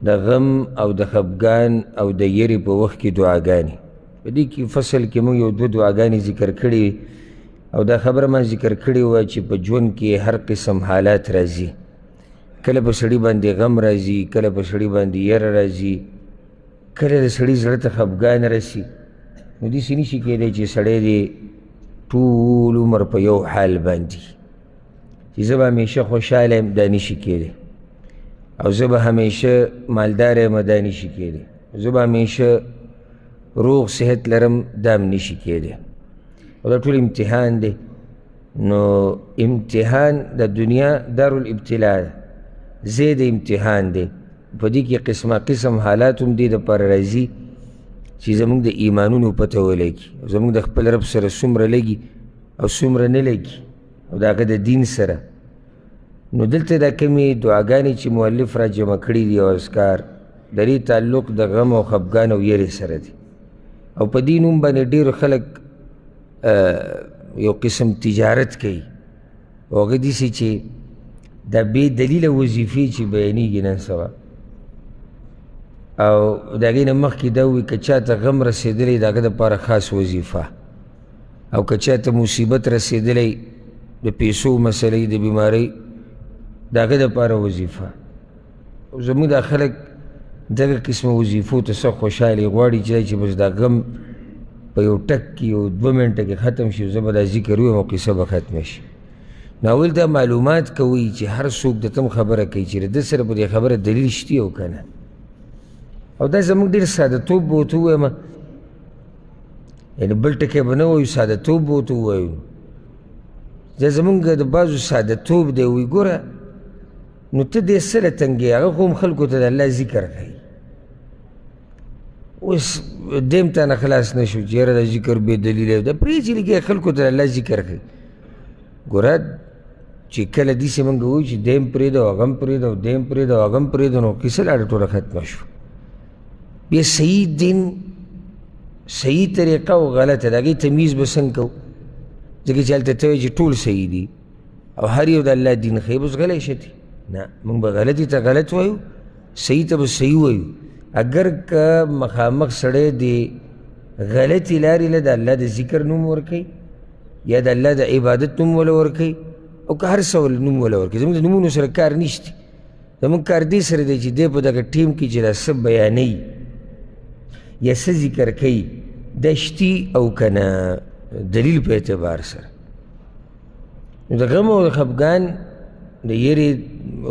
د غم او د خفګان او د یرې په وخت کې دعاګانې. په دې کې فصل کې موږ یو دوه دعاګانې ذکر کړې او دا خبره ما ذکر کړې وه چې په ژوند کې هر قسم حالات راځي. کله په سړي باندې غم راځي، کله په سړي باندې یره راځي، کله د سړي زړه ته خفګان رسي. نو داسې نشي کېدی چې سړی دې ټول عمر په یو حال باندې چې زه به همیشه خوشحاله یم، دا نشي کېدی، او زه به همیشه مالدار یم، دا نشي کېدی، زه به همیشه روغ صحت لرم، دا هم نشي کېدی. او دا ټول امتحان دی. نو امتحان د دنیا دارالابتلا ده، ځای د امتحان دی. په دې کې قسمه قسم حالات هم دې دپاره راځي چې زموږ د ایمانونو پته ولګي، زموږ د خپل رب سره څومره لګي او څومره نه لګي، او د هغه د دین سره. نو دلته دا کومې دعاګانې چې مؤلف را جمع کړي دي او اذکار، د دې تعلق د غم او خفګان او یرې سره دی. او په دې نوم باندې ډېر خلک یو قسم تجارت کوي، او هغه داسې چې دا بې دلیله وظیفې چې بیانېږي نن سبا، او د هغې نه مخکې دا ووایي که چا ته غم رسېدلی د هغه دپاره خاص وظیفه، او که چا ته مصیبت رسېدلی د پیسو مسلې، د بیمارۍ، د هغه دپاره وظیفه. زموږ دا خلک دغه قسمه وظیفو ته سخت خوشحالي غواړي چې بس دا غم په یو ټک کې یو دوه منټه کې ختم شي، زه به دا ذکر ووایم او قصه به ختمه شي. نو اول دا معلومات کوئ چې هر څوک د تم خبره کوي چې د ده سره په دې خبره دلیل شتي او که نه. او دا زموږ ډېر ساده توب به ورته ووایم، یعنې بل ټکی به نه وایو، ساده توب به ورته ووایو. دا زموږ د بعضو ساده توب دی. وایي ګوره نو ته دې څه له تنګې، هغه خو هم خلکو ته د الله ذکر کوي. اوس دې هم تا نه خلاص نه شو چې یاره دا ذکر بې دلیله دی، پرې چې لګیا خلکو ته د الله ذکر کوي. ګوره چې کله داسې موږ وایو چې دی هم پرېږده او هغه هم پرېږده او دی هم پرېږده او هغه هم پرېږده، نو قصه لاړه ټوله ختمه شوه. بیا صحیح دین، صحیح طریقه او غلطه، د هغې تمیز به څنګه کوو؟ ځکه چې هلته ته وایې چې ټول صحیح دي او هر یو د الله دین ښیي، بس غلی شه ته. نه، موږ به غلطي ته غلط وایو، صحیح ته به صحیح وایو. اګر که مخامخ سړی دی غلطې لارې له د الله د ذکر نوم ورکوي یا د الله د عبادت نوم وله ورکوي، او که هر څه نوم وله ورکوي، زموږ د نومونو سره کار نشته. زموږ کار دې سره دی چې دی په دغه ټیم کې چې دا څه بیانوي یا څه ذکر کوي، دا شتي او که نه، دلیل په اعتبار سره. نو د غم او د خفګان د یرې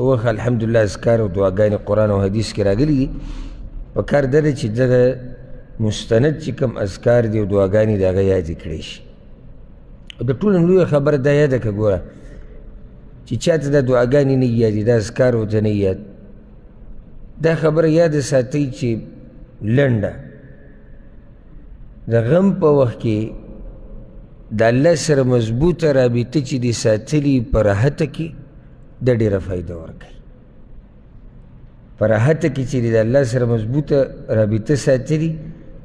وخت الحمدلله اذکار او دعاګانې قرآن او حدیث کې راغلي دي. په کار دا ده چې دغه مستند چې کوم اذکار دي او دعاګانې د هغه یادې کړی شي. او د ټولو لویه خبره دا یاده که ګوره چې چا ته دا دعاګانې نه یادې، دا اذکار ورته نه یاد، دا خبره یاده ساتئ چې لنډه د غم په وخت کې د الله سره مضبوطه رابطه چې دې ساتلي په راحته کې، دا ډېره فایده ورکوي. په راحته کې چې د الله سره مضبوطه رابطه ساتلي،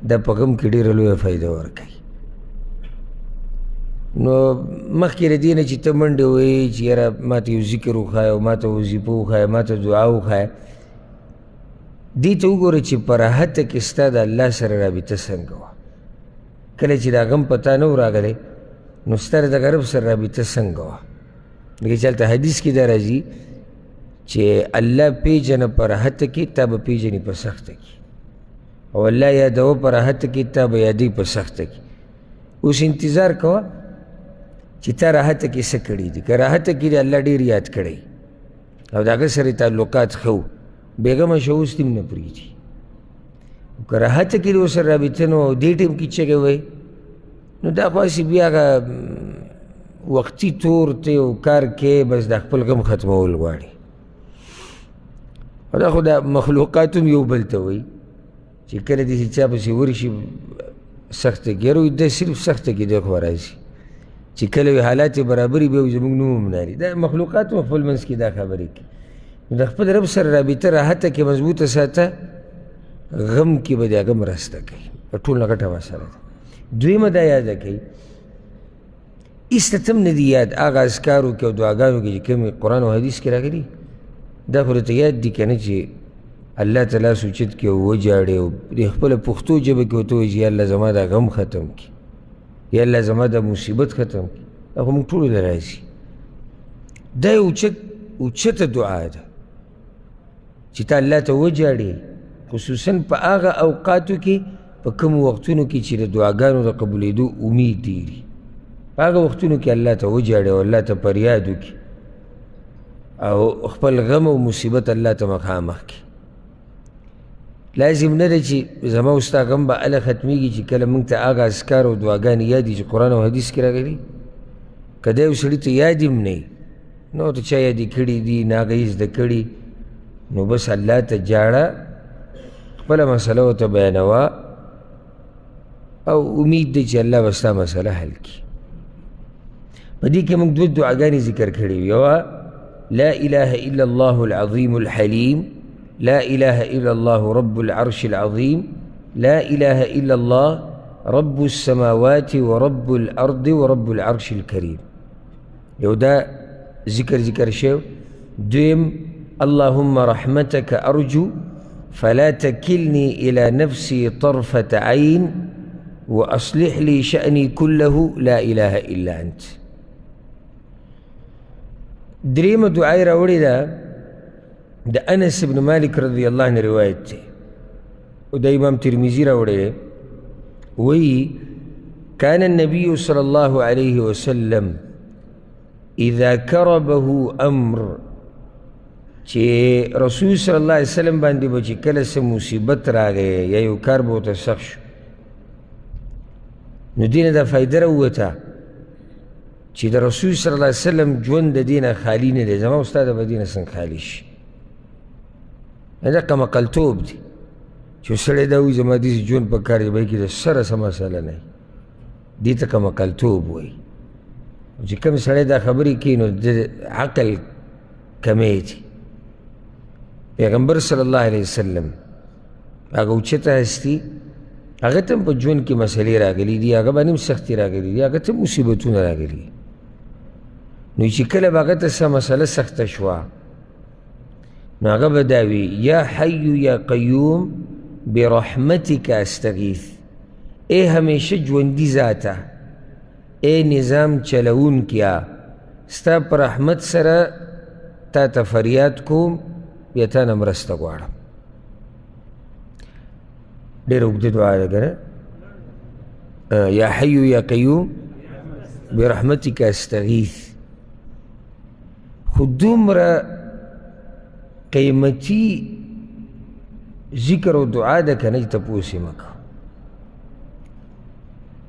دا په غم کې ډېره لویه فایده ورکوي. نو مخکې له دې نه چې ته منډې وایې چې یاره ما ته یو ذکر وښایه او ما ته وظیفه وښایه، ما ته دعا وښایه، دې ته وګوره چې په راحته کې ستا د الله سره رابطه څنګه وه. کله چې دا غم په تا نه و راغلی، نو ستا د دغه رب سره رابطه څنګه وه. ځکه چې هلته حدیث کې دا راځي چې الله پېژنه په راحته کې، تا به پېژني په سخته کې، او الله یادوه په راحته کې، تا به یادوي په سخته کې. اوس انتظار کوه چې تا راحته کې څه کړي دي. که راحته کې دې الله ډېر یاد کړی او د هغه سره تعلقات ښه وو، بېغمه شه، اوس دې هم نه پرېږدي. که راحته کې دې ورسره رابطه نه وه او دې ټایم کې چغې وایي، نو دا خو هسې بیا هغه وقتي تور ته یو کار کوې، بس د خپل غم ختمول غواړي. او دا خو دا مخلوقات هم یو بل ته وایي چې کله داسې چا پسې ورشي سخته کې، یاره وایي دا صرف سخته کې دی خو راځي، چې کله وي حالات یې برابري بیا زموږ نوم هم نه لري. دا مخلوقات هم خپل منځ کې دا خبرې کوي. نو د خپل رب سره رابطه راحته کې مضبوطه ساته، غم کې به د هغه مرسته کوي. دا ټول نه غټه مسله ده. دویمه دا یاده کوي، هېڅ ته هم نه دي یاد هغه اذکارو کې او دعاګانو کې چې کومې قرآن او حدیث کې راغلي، دا خو درته یاد دي که نه چې الله ته لاس اوچت کړي او وژاړي او د خپله پښتو ژبه کې ورته ووایي چې یا الله زما دا غم ختم کړي، یا الله زما دا مصیبت ختم کړي، دا خو موږ ټولو له راځي. دا یو اوچته دعا ده چې ته الله ته وژاړې، خصوصا په هغه اوقاتو کې، په کومو وختونو کې چې د دعاګانو د قبولېدو امید ډېر وي، په هغه وختونو کې الله ته وژاړې او الله ته فریاد وکړي او خپل غم او مصیبت الله ته مخامخ کړي. لازم نه ده چې زما او ستا غم به هله ختمېږي چې کله موږ ته هغه اذکار او دعاګانې یاد دي چې قرآن او حدیث کې راغلي. که دا یو سړي ته یاد هم نه وي، نو ته چا یادې کړي دي، نه هغه یې زده کړي، نو بس الله ته جاړه، خپله مسله ورته بیانوه او امید دی چې الله به ستا مسله حل کړي. په دې کې موږ دوه دعاګانې ذکر کړې وې، یوه لا اله الا الله العظیم الحلیم، لا اله الا الله رب العرش العظیم، لا اله الا الله رب السماوات ورب الارض ورب العرش الكریم. یو دا ذکر شوی. دویم اللهم رحمتك ارجو فلا تكلني الى نفسي طرفة عين واصلح لي شأني كله لا اله الا انت. درېیمه دعا یې راوړې ده د انس بن مالک رضی الله عنه روایت دی او د امام ترمذي راوړی دی، وایي كان النبي صلى الله عليه وسلم اذا كربه امر، چې رسول صلی الله علیه وسلم باندې به چې کله څه مصیبت راغی یا یو کار به ورته سخت شو، نو دې نه دا فایده راووته چې د رسول صلی الله علیه وسلم ژوند د دې نه خالي نه دی. زما استاد به دې نه څنګه خالي شي؟ دا کمعقلتوب دی چې سړی دا وایي زما داسې ژوند په کار دی، به کې د سره څه مسله نه وي، دې ته کمعقلتوب وایي. چې کوم سړی دا خبرې کوي نو د عقل کمی دی. پیغمبر صلی الله علیه وسلم هغه اوچته هستي، هغه ته هم په ژوند کې مسلې راغلي دي، هغه باندې هم سختې راغلي دي، هغه ته هم مصیبتونه راغلي دي. نو چې کله به هغه ته څه مسله سخته شوه، نو هغه به دا وي یا حی یا قیوم برحمتک استغیث، ای همیشه ژوندي ذاته، ای نظام چلوونکیا، ستا په رحمت سره تا ته فریاد کوم، بیا تا نه مرسته غواړم. ډېره اوږده دعا ده که نه؟ یا حی یا قیوم برحمتک استغیث. خو دومره قیمتي ذکر او دعا ده که نه چې تپوس یې مه کوه.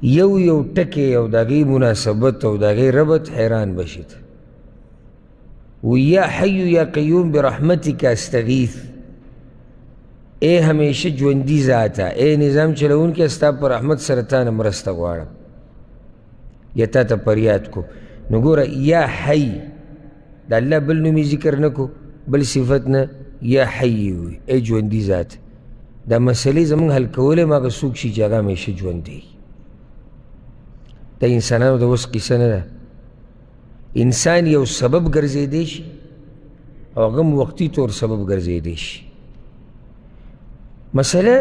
یو یو ټکی او د هغې مناسبت او د هغې ربط حیران به شي ته. ویا حی یا قیوم برحمتک استغیث، ای همیشه ژوندي ذاته، ای نظام چلوونکی، ستا په رحمت سره تا نه مرسته غواړم یا تا ته فریاد کوم. نو ګوره یا حی د الله بل نوم یې ذکر نه کو، بل صفت نه، یا حی وي، ای ژوندي ذات. دا مسلې زموږ حل کولی هم هغه څوک شي چې هغه همیشه ژوندی. دا انسانانو د وس قصه نه ده. انسان یو سبب ګرځېدی شي او هغه هم وقتي طور سبب ګرځېدی شي. مسله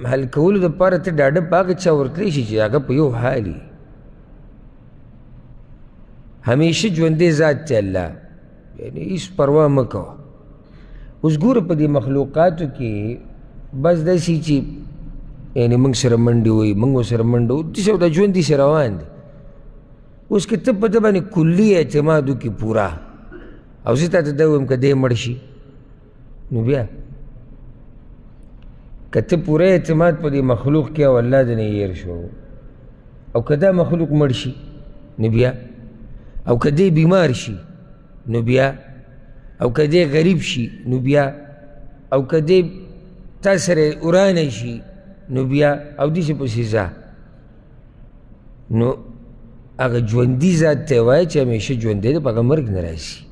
حل کولو دپاره ته ډاډه په هغه چا ورتلی شي چې هغه په یو حال وي. همیشه ژوندی ذات دی الله، یعنې هېڅ پروا مه کوه. اوس ګوره په دې مخلوقاتو کې بس داسې چې یعنې موږ سره منډې وایي، موږ ورسره منډه وهو، داسې او دا ژوند داسې روان دی. اوس که ته په ده باندې کلي اعتماد وکړي پوره، او زه تا ته دا ووایم که دی مړ شي نو بیا که ته پوره اعتماد په دې مخلوق کې او الله دې نه هېر شو، او که دا مخلوق مړ شي نو بیا، او که دی بیمار شي نو بیا، او که دی غریب شي نو بیا، او که دی تا سره ورانه شي نو بیا، او داسې پسې ځه. نو هغه ژوندي ذات ته وایي چې همیشه ژوندی دی، په هغه مرګ نه راځي.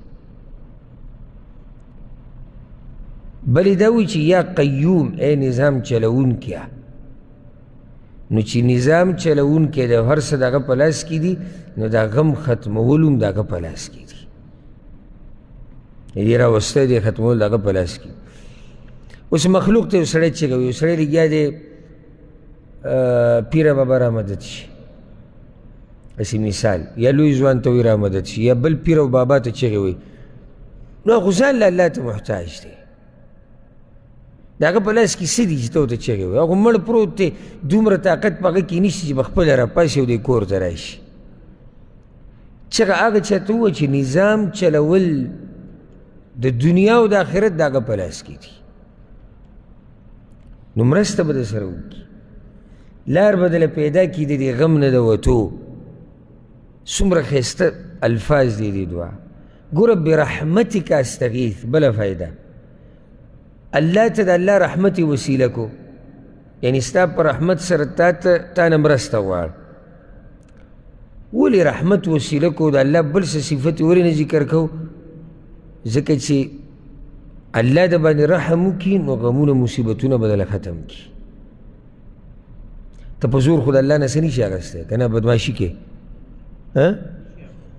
بلې دا وایي چې یا قیوم، ای نظام چلوونکیه. نو چې نظام چلوونکی دی، هر څه د هغه په لاس کې دي، نو د غم ختمول هم د هغه په لاس کې دي. دې راوستی دی، ختمول د هغه په لاس کې. اوس مخلوق ته یو سړی چیغه وي، یو سړی لګیا دی پیره بابا را مدد شي، هسې مثال، یا لوی ځوان ته وایي را مدد شي، یا بل پیر او بابا ته چیغې وایي، نو خو ځان له الله ته محتاج دی. د هغه په لاس کې څه دي چې ته ورته چیغې وایې؟ هغه مړ پروت دی، دومره طاقت په هغه کې نشته چې په خپله راپاڅي او دې کور ته راشي. چغه هغه چا ته ووایه چې نظام چلول د دنیا او د آخرت د هغه په لاس کې دي، نو مرسته به در سره وکړي، لار به درله پیدا کړي د دې غم نه د وتو. څومره ښایسته الفاظ دي دې دعا. ګوره برحمتک استغیث، بله فایده، الله ته د الله رحمت وسیله کو، یعنی ستا په رحمت سره تا ته تا نه مرسته غواړم. ولې رحمت وسیله کو؟ د الله بل څه صفت ولې نه ذکر کو؟ ځکه چې الله د باندې رحم وکړي نو غمونه مصیبتونه به درله ختم کړي. ته په زور خو د الله نه څه نشي اخیستی که نه، بدماشي کې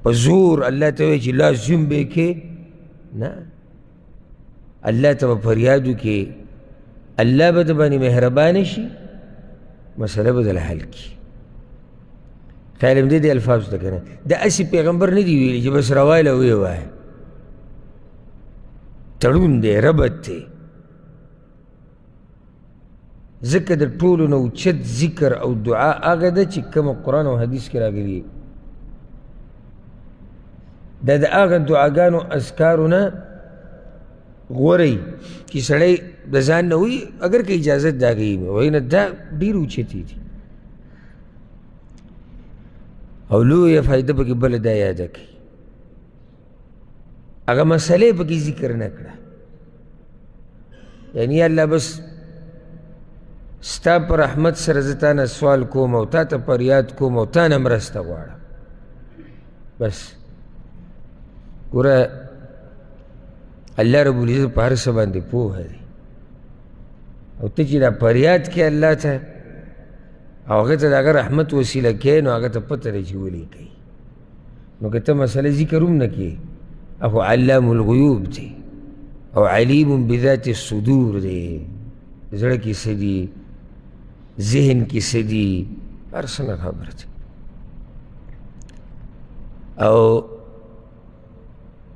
په زور الله ته وایي چې لازم به یې کې نه، الله ته به فریاد وکړي، الله به د باندې مهربانه شي، مسله به درله حل کړي. خیال هم دې الفاظو ته که نه، د هسې پیغمبر نه دي ویلي چې بس راوایله ویې وایه، تړون دی، ربط دی. ځکه د ټولو نه اوچت ذکر او دعا هغه ده چې کومه قرآن او حدیث کې راغلي. دا د هغه دعاګانو اذکارو نه غوره چې سړی د ځان نه وایي، اګر که اجازت د هغې وي، وایي نه دا ډېر اوچتې دي. او لویه فایده پکې بله دا یاده کړي، هغه مسئلې پکې ذکر نه کړه، یعنی الله بس ستا په رحمت سره زه تا نه سوال کوم او تا ته فریاد کوم او تا نه مرسته غواړم. بس ګوره الله رب العزت په هر څه باندې پوهه دی، او ته چې دا فریاد کوې الله ته او هغه ته د هغه رحمت وسیله کوې، نو هغه ته پته ده چې ولې کوي. نو که ته مسئله ذکر هم نه کوې، هغه علام الغیوب دی او علیم بذات الصدور دی، زړه کې څه دي، ذهن کې څه دي، هر څه نه خبر دی. او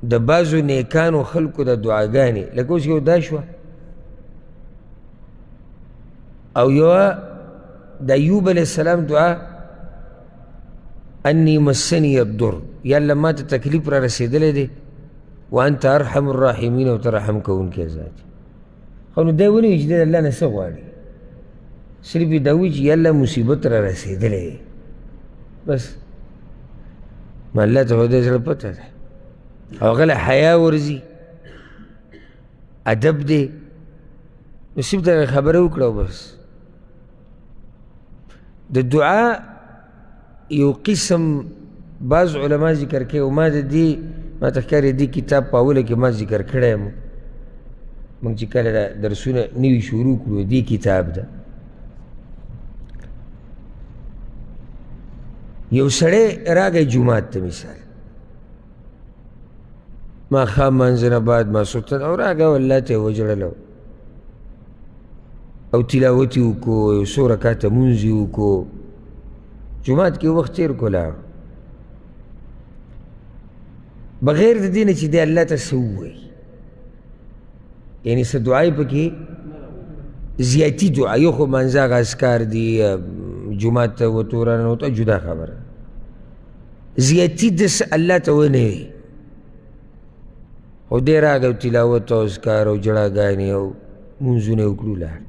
د بعضو نیکانو خلکو د دعاګانې، لکه اوس یو دا شوه، او یوه د ایوب علیه السلام دعا، انی مسنی الضر، یا الله ما ته تکلیف را رسېدلی دی، وانت ارحم الراحمین، او ته رحم کوونکی ذات. خو نو دی ونه وایي چې دی د الله نه څه غواړي، صرف یې دا وایي چې یا الله مصیبت را رسېدلی دی، بس. ما الله ته خو د زړه پته ده، او هغه له حیا ورځي، ادب دی، نو صرف دغه خبره وکړه او بس. د دعا یو قسم بعض علما ذکر کوي، او ما د دې ما ته ښکاري دې کتاب په اوله کې ما ذکر کړی یم، موږ چې کله دا درسونه نوي شروع کړو دې کتاب ده. یو سړی راغی جومات ته، مثال ماښام لمانځه نه بعد ماسخوتن، او راغی او الله ته یې وژړلو او تلاوت یې وکړو، یو څو رکعته لمونځ یې وکړو، جومات کې وخت تېر کړو، لاړ، بغیر د دې نه چې دی الله ته څه ووایي، یعنې څه دعا یې پکې زیاتي دعا، یو خو لمانځه هغه اذکار دي، جومات ته وتو راننوتو جدا خبره، زیاتي د څه الله ته ونه وي، خو دی راغی او تلاوت او اذکار او ژړاګانې او لمونځونه یې وکړو، لاړ.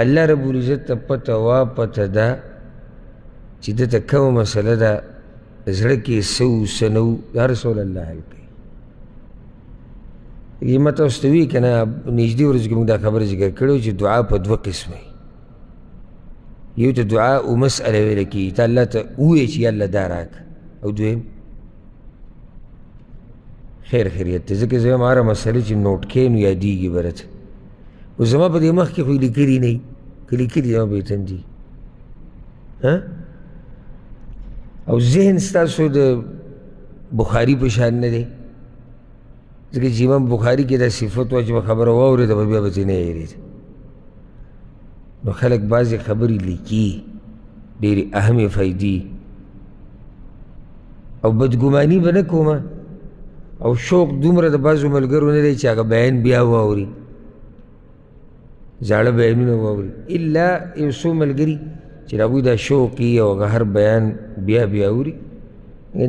الله رب العزت ته پته وه، پته ده چې ده ته کومه مسله ده، زړه کې څه وو څه نه وو، هر څه له الله حل کوي. ما تاسو ته ویې که نه، نږدې ورځو کې موږ دا خبره ذکر کړې وه چې دعا په دوه قسمه وي. یو ته دعا او مسئله ویل کېږي، ته الله ته ووایې چې یا الله دا راکړه، او دویم خیر خیریت دی. ځکه زه وایم هره مسئله چې نوټ کوې نو یادېږي به راته. اوس زما په دې مخ کې خو یې لیکلي نه وي، که لیکلي زما به یې تندي او ذهن ستاسو د بخاري په شان نه دی، ځکه چې امام بخاري کې دا صفت وه چې به خبره واورېده به بیا به ترې نه هېرېده. نو خلک بعضې خبرې لیکي، ډېرې اهمې فایدې، او بدګماني به نه کومه، او شوق دومره د بعضو ملګرو نه دی چې هغه بیان بیا واوري، زاړه بیانونه واوري، الا یو څو ملګري چې د هغوی دا شوق وي او هغه هر بیان بیا بیا اوري.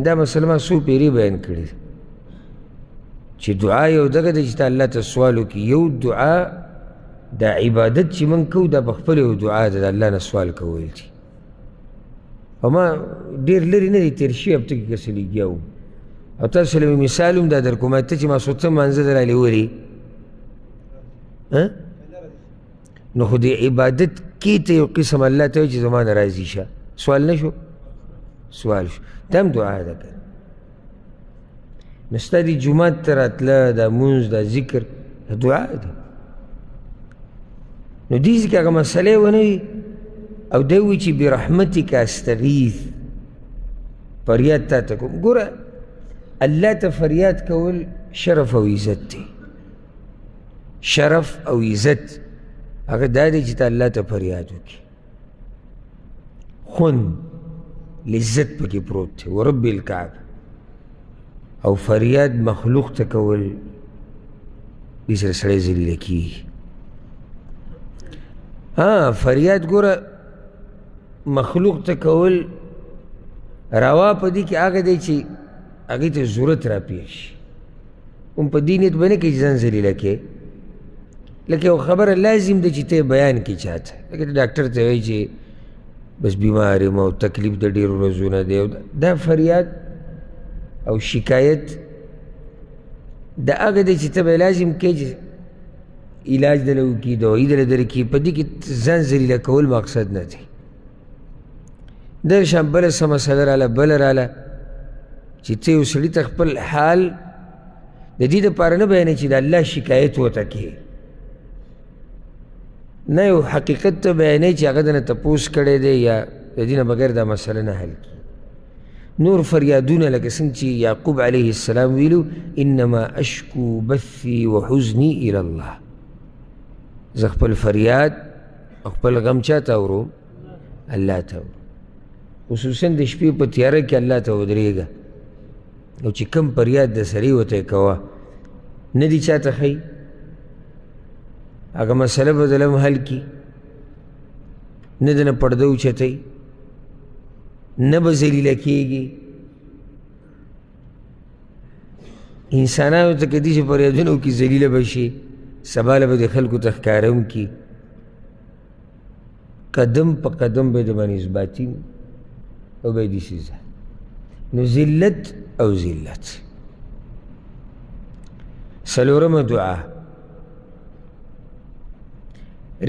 دا مسله ما څو پېرې بیان کړې ده چې دعا یو دغه دی چې ته الله ته سوال وکړي. یو دعا دا عبادت چې موږ کوو دا په خپله یو دعا ده، د الله نه سوال کول دي. او ما ډېر لرې نه دی تېر شوی، هفته کې که څه لګیا وم، او تاسو له مې مثال هم دا در کوم، ته چې ماسخوتن لمانځه در رالیولې، نو خو دې عبادت کې ته یو قسم الله ته وایي چې زما نه راضي شه، سوال نه شو، سوال شو، دا هم دعا ده که نه. نو ستا دې جومات ته راتله، دا مونځ، دا ذکر، دا دعا ده. نو دې ځای کې هغه مسله ونه وي، او دی وایي چې برحمتک استغیث، فریاد تا ته کوم. ګوره الله ته فریاد کول شرف او عزت دی، شرف او عزت هغه دا دی چې ته الله ته فریاد وکړي، خوند لذت پکې پروت دی، ورب الکعبه. او فریاد مخلوق ته کول دې سره سړی ذلیله کېږي. ها فریاد ګوره مخلوق ته کول روا په دې کې هغه دی چې هغې ته ضرورت راپېښ شي، هم په دې نیت به نه کوي چې ځان ذلیله کړې، لکه یو خبره لازم ده چې ته یې بیان کړې چا ته، لکه ډاکټر ته وایي چې بس بیمار یم او تکلیف د ډېرو ورځو نه دی، دا فریاد او شکایت د هغه دی چې ته به یې لازم کړې چې علاج دله وکړي، دوایي دله درکړي، په دې کې ځان ذلیله کول مقصد نه دی. دغه شان بله څه مسله راله، بله راله چې ته یو سړي ته خپل حال د دې دپاره نه بیانوې چې د الله شکایت ورته کوې، نه یو حقیقت ته بیانوې چې هغه درنه تپوس کړی دی یا د دې نه بغیر دا مسله نه حل کړي. نور فریادونه لکه څنګه چې یعقوب علیه السلام ویلو انما اشکو بثي وحزني الی الله، زه خپل فریاد او خپل غم چا ته اورم؟ الله ته اورم. خصوصا د شپې په تیاره کې الله ته ودرېږه، او چې کوم فریاد د سړي ورته یې کوه، نه دي چا ته ښیي، هغه مسله به دله هم حل کړي، نه دنه پرده اوچتوي، نه به ذلیله کېږي. انسانانو ته که داسې فریادونه وکړي ذلیله به شي، سبا له به د خلکو ته ښکاره هم کړي، قدم په قدم به د باندې اثباتي او به یې داسې ځه. نو ذلت او ذلت. څلورمه دعا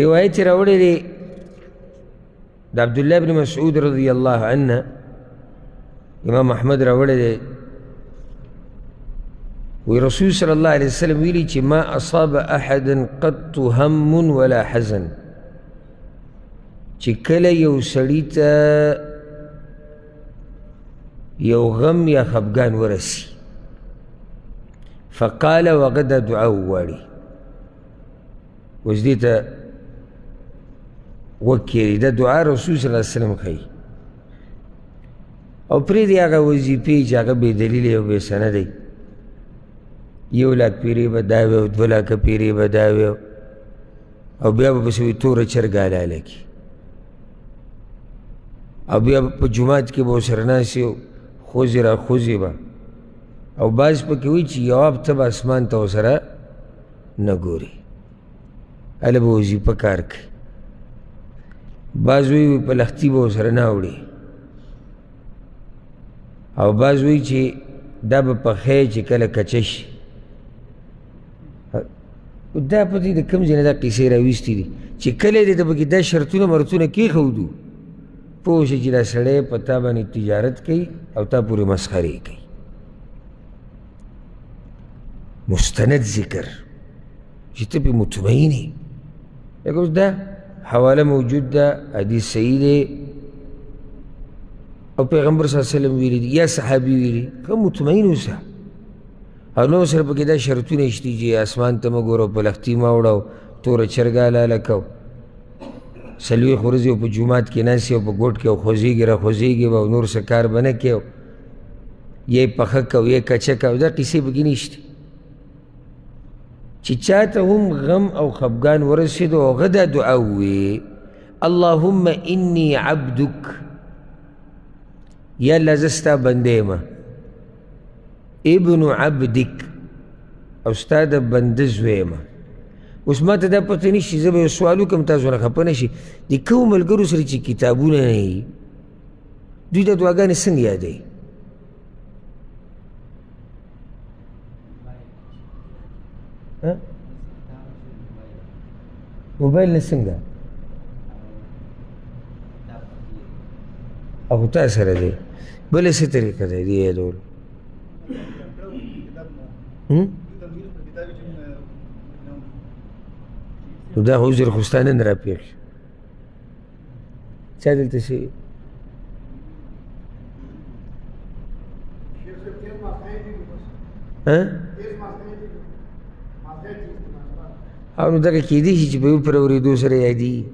روایت یې راوړی دی د عبدالله بن مسعود رضی الله عنه، امام احمد راوړی دی، وی رسول صلی الله علیه وسلم ویلي چې ما اصاب احدا قط هم ولا حزن، چې کله یو سړي ته یو غم یا خفګان ورسي، فقال وغه دا دعا وغواړي. اوس دې ته غوږ کښېږدئ، دا دعا رسول صلی الله علیه وسلم ښیي، او پرېږدي هغه وظیفې چې هغه بې دلیله او بې سنده دی، یو لاک پیرې به دا وي او 2 لاکه پیرې به دا وي، او بیا به پسې وایي توره چرګه حلاله کړي، او بیا په جومات کې به ورسره ناست یو خوځې را خوځې به، او بعض پکې وایي چې یو هفته به اسمان ته ورسره نه ګوري، هله به وظیفه کار کوي. بعض وایي په لښتي به ورسره نه اوړي، او بعض وایي چې دا به پخی چې کله کچه شي. دا په دې د کوم ځای نه دا قیصې راویستې دي چې کله دې ته پکې دا شرطونه مرتونه کېښودو، پوه شي چې دا سړی په تا باندې تجارت کوي او تا پورې مسخرې کوي. مستند ذکر چې ته پرې مطمئن یې، لکه اوس دا حواله موجود ده، حدیث صحیح دی، او پیغمبر صلی الله علیه وسلم ویلي دي یا صحابي ویلي، ښه مطمئن اوسه. او نور سره پکې دا شرطونه شته چې اسمان ته مه ګوره، په لښتي مه اوړه، توره چرګه حلاله کوه، 40 ورځې په جومات کې ناست یې او په ګوټ کې او خوځېږي را خوځېږي به او نور څه کار به نه کوې، یا یې پخه کوه یا یې کچه کوه، دا قیصې پکې نشته. چې چاته هم غم او خفګان ورسېدو هغه دا دعا وویې، اللهم انی عبدک، یا الله زه ستا بنده یم، ابن عبدک، او ستا د بنده زوی یم. اوس ما ته دا پته نشي، زه به یو سوال وکړم تاسو نه خفه نه شي، د کومو ملګرو سره چې کتابونه نه وي دوی دا دعاګانې څنګه یادوي؟ موبایل نه څنګه؟ او تا سره دی بله څه طریقه ده دې یادولو؟ نو دا خو عذر خو ستا نن راپېښ شو. چا دلته څه او نو دغه کېدای شي چې په یو پر اورېدو سره یادېږي.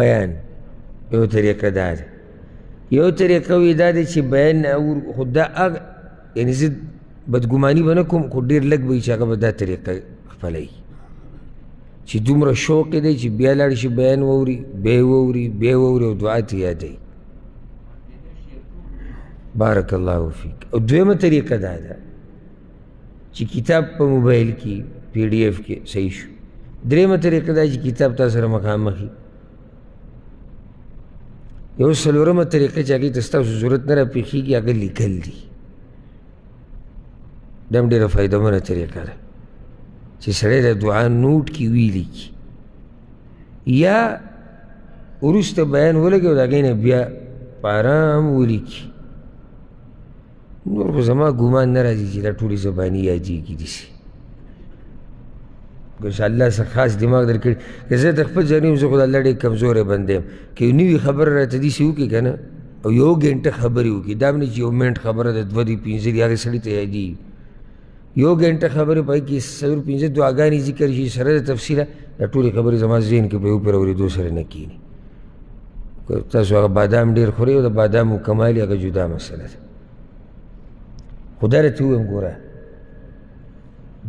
بیان یو طریقه دا ده، یو طریقه وي دا ده چې بیان نه اور، خو دا هغه یعنې زه بدګماني به نه کوم، خو ډېر لږ به وي چې هغه به دا طریقه خپلوي چې دومره شوق یې دی چې بیا لاړ شي بیان واوري، بیا یې واوري، بیا یې واوري او دعا ترې یادوي. بارک الله فیک. او دویمه طریقه دا ده چې کتاب په موبایل کې پی ډي اف کې صحیح شو. درېیمه طریقه دا چې کتاب تا سره مخامخ وي. یو څلورمه طریقه چې هغې ته ستاسو ضرورت نه راپېښېږي هغه لیکل دي. دا هم ډېره فایدهمنه طریقه ده چې سړی د دعا نوټ کې ویلیکي، یا وروسته بیان ولګي او د هغې نه بیا په ارام ولیکي. نور خو زما ګمان نه راځي چې دا ټولې زباني یادېږي داسې، که الله څه خاص دماغ درکړي. که زه د خپل ځان یم، زه خو د الله ډېر کمزوری بنده یم، که یو نوې خبره راته داسې وکړي که نه، او یو ګنټه خبرې وکړي، دا هم نه چې یو منټ خبره ده، دوه دي پنځه دي، هغې سړي ته یادېږي. یو ګنټه خبرې په هغې کې څلور پنځه دعاګانې ذکر شي سره د تفصیله، دا ټولې خبرې زما ذهن کې په یو پر اورېدو سره نه کښېني. که تاسو هغه بادام ډېر خورئ او د بادامو کمال یې هغه جدا مسله ده. خو دا راته ووایم، ګوره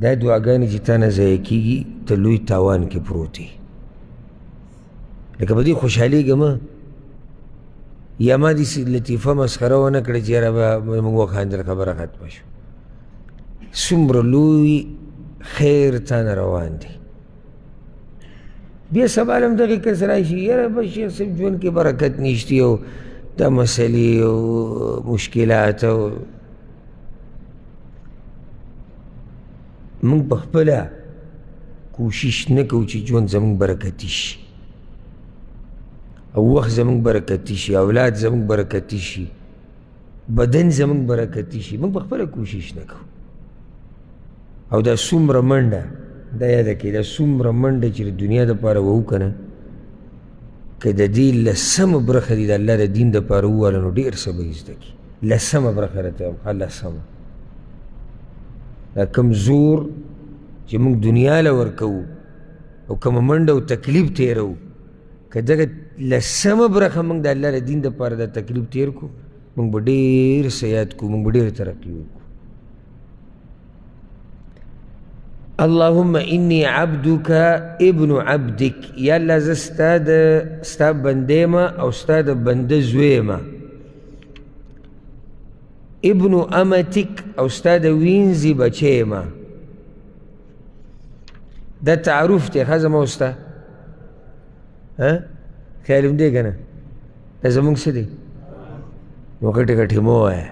دا دعاګانې چې تا نه ضایع کېږي ته لوی تاوان کې پروت یې. لکه په دې خوشحالېږه مه، یا ما داسې لطیفه مسخره ونه کړه چې یاره به موږ وخاندل خبره ختمه شوه. څومره لوی خیر تا نه روان دی. بیا سبا هم دغې کس راشي، یاره بس شیخ صاحب ژوند کې برکت نشته او دا مسلې او مشکلات او موږ په خپله کوشش نه کوو چې ژوند زموږ برکتي شي او وخت زموږ برکتي شي، اولاد زموږ برکتي شي، بدن زموږ برکتي شي. موږ په خپله کوشش نه کوو. او دا څومره منډه، دا یاده کړئ، دا څومره منډه چې د دنیا دپاره وهو که نه، که د دې لسمه برخه دې د الله د دین دپاره وواله نو ډېر څه به یې زده کړي. لسمه برخه راته وایم، ښه لسمه، دا کوم زور چې موږ دنیا له ورکوو او کومه منډه او تکلیف تېروو، که دغه لسمه برخه موږ د الله د دین دپاره دا تکلیف تېر کړو، موږ به ډېر څه یاد کړو، موږ به ډېر ترقي وکړو. اللهم انی عبدک ابن عبدک، یا الله زه ستا د ستا بنده یم او ستا د بنده زوی یم، ابن امتک او ستا د وینځې بچی یم. دا تعارف دی ښه زما او ستا، خیال هم دی که نه؟ دا زموږ څه دی؟ نو غټې غټې مه وایه.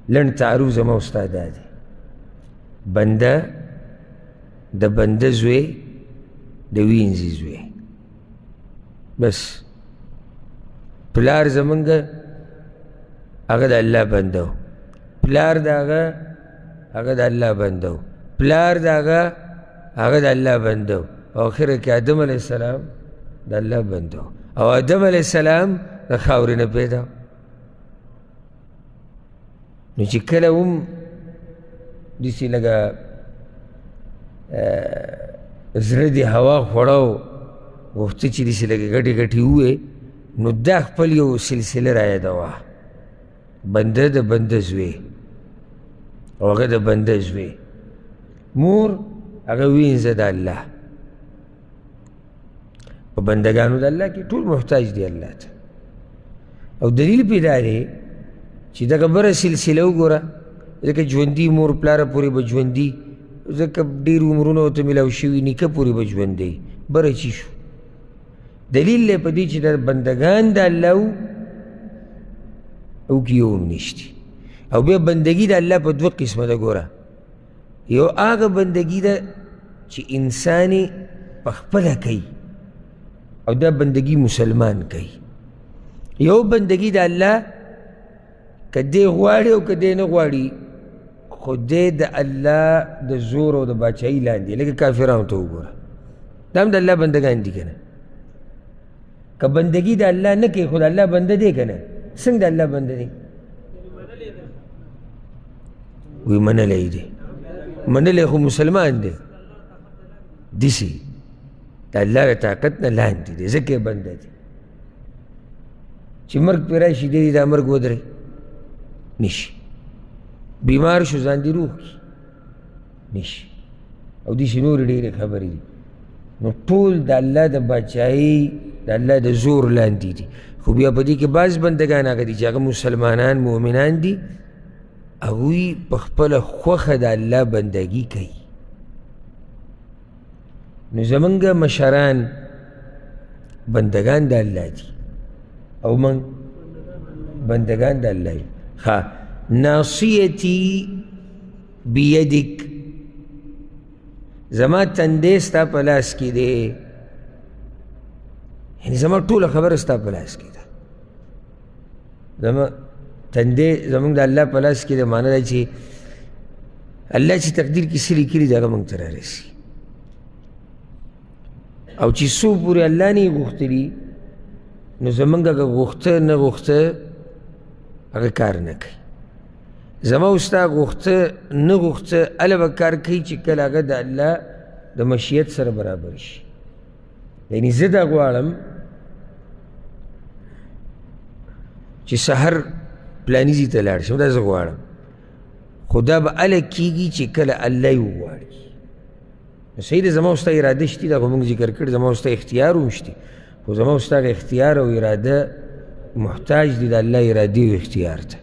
لنډ تعارف زما او ستا دا دی، بنده د بنده زوی د وینځې زوی، بس. پلار زمونږ هغه د الله بنده و، پلار د هغه هغه د الله بنده و، پلار د هغه هغه د الله بنده و، او آخره کې آدم علیه السلام د الله بنده و، او آدم علیه السلام د خاورې نه پیدا و. نو چې کله هم داسې لږه زړه دې هوا خوړه او غوښته چې داسې لږې ګټې ګټې ووایې، نو دا خپل یو سلسله رایادوه. بنده د بنده زوی او هغه د بنده زوی، مور هغه وینځه د الله، په بندګانو د الله کې ټول محتاج دي الله ته. او دلیل پرې دا دی چې دغه بره سلسله وګوره، ځکه ژوندي مور پلاره پورې به ژوندي، ځکه ډېر عمرونه ورته میلاو شوي، نیکه پورې به ژوندی، بره چی شو. دلیل دی په دې چې دا بندګان د الله وو او کې یو هم نشتي. او بیا بندګي د الله په دوه قسمه ده. ګوره، یو هغه بندګي ده چې انسان یې په خپله کوي او دا بندګي مسلمان کوي. یو بندګي د الله که دی غواړي او که دی نه غواړي، خو دی د الله د زور او د باچایي لاندې، لکه کافرانو ته وګوره، دا هم د الله بندګان دي که نه. که بندګي د الله نه کوي خو د الله بنده دی که نه؟ څنګه د الله بنده دی؟ وی منلی دی، منلی خو مسلمان دی، داسې د الله د طاقت نه لاندې دی، ځکه یې بنده دی. چې مرګ پرې راشي دی دا مرګ ودرې نشي، بیمار شو ځان دې روغ کړي نشي، او داسې نورې ډېرې خبرې دي. نو ټول د الله د باچایي د الله د زور لاندې دي. خو بیا په دې کې بعض بندګان هغه دي چې هغه مسلمانان مؤمنان دي، هغوی په خپله خوښه د الله بندګي کوي. نو زمونږ مشران بندګان د الله دي او موږ بندګان د الله یو. ښه، ناصیتي بیدک، زما تندی ستا په لاس کې دی، یعنې زما ټوله خبره ستا په لاس کې ده. زما تندی زمونږ د الله په لاس کې دی، معنی دا چې الله چې تقدیر کې څه لیکلي دي هغه موږ ته رارسي، او چې څو پورې الله نه یې غوښتلي نو زمونږ هغه غوښته نه غوښته هغه کار نه کوي. زما او ستا غوښته نه غوښته هله به کار کوي چې کله هغه د الله د مشیت سره برابر شي. یعنې زه دا غواړم چې سحر پلاني ځای ته لاړ شم، دا زه غواړم، خو دا به هله کېږي چې کله الله یې وغواړي. نو صحیح ده، زما او ستا اراده شتي، دا خو موږ ذکر کړې، زما او ستا اختیار هم شتي، خو زما او ستا اختیار او اراده محتاج دي د الله ارادې او اختیار ته.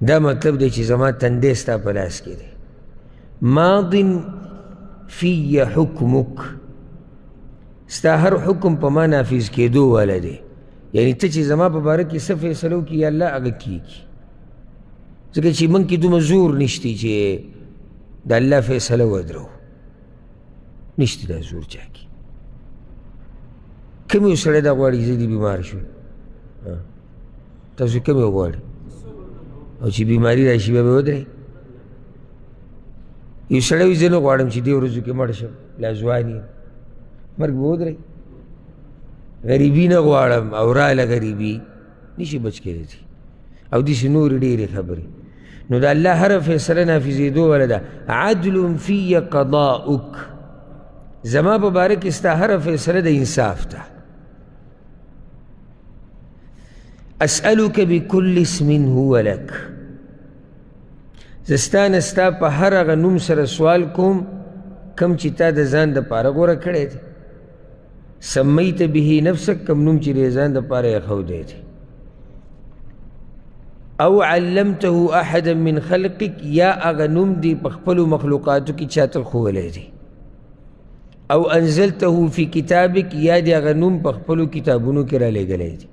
دا مطلب دی چې زما تندی ستا په لاس کې دی. ماض فی حکمک، ستا هر حکم په ما نافذ کېدو والا دی، یعنې ته چې زما په باره کې څه فیصله وکړي یا الله هغه کېږي، ځکه چې موږ کې دومره زور نشتی چې د الله فیصله ودرو، نشتی دا زور چا کې. کوم یو سړی دا غواړي زه دې بیمار شم؟ تاسو کوم یو غواړي؟ او چې بیماري راشي بیا به ودرې؟ یو سړی وایي زه نه غواړم چې دې ورځو کې مړ شم، لا ځوان یم، مرګ به ودرې. غریبي نه غواړم او راله غریبي نشي بچ کېدی، او داسې نورې ډېرې خبرې. نو د الله هره فیصله نافذېدو واله ده. عدل فی قضاؤک، زما په باره کې ستا هره فیصله د انصاف ده. اسألک بکل اسم هو لک، زه ستا نه ستا په هر هغه نوم سره سوال کوم کوم چې تا د ځان دپاره غوره کړی دی. سمیت به نفسک، کوم نوم چې د ځان دپاره یې ښودی دی. او علمته احدا من خلقک، یا هغه نوم دی په خپلو مخلوقاتو کې چاته ښوولی دی. او انزلته فی کتابک، یا دې هغه نوم په خپلو کتابونو کې رالیږلی دی.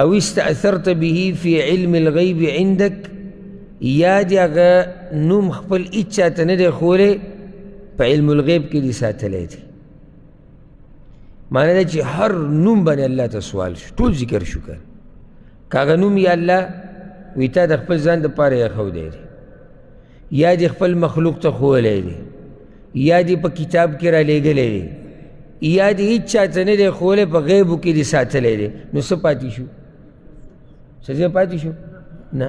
او استأثرت به فی علم الغیب عندک، یا دې هغه نوم خپل هیچا ته نه دی ښوولی، په علم الغیب کې دې ساتلی دی. معنی دا چې هر نوم باندې الله ته سوال شو، ټول ذکر شو. که هغه نوم یا الله وي تا د خپل ځان دپاره یې ښودی دی، یا دې خپل مخلوق ته ښوولی دی، یا دې په کتاب کې رالیږلی دی، یا دې هیچا ته نه دی ښوولی، په غیبو کې دې ساتلی دی، نو څه پاتې شو؟ څه ځای پاتې شو؟ نه.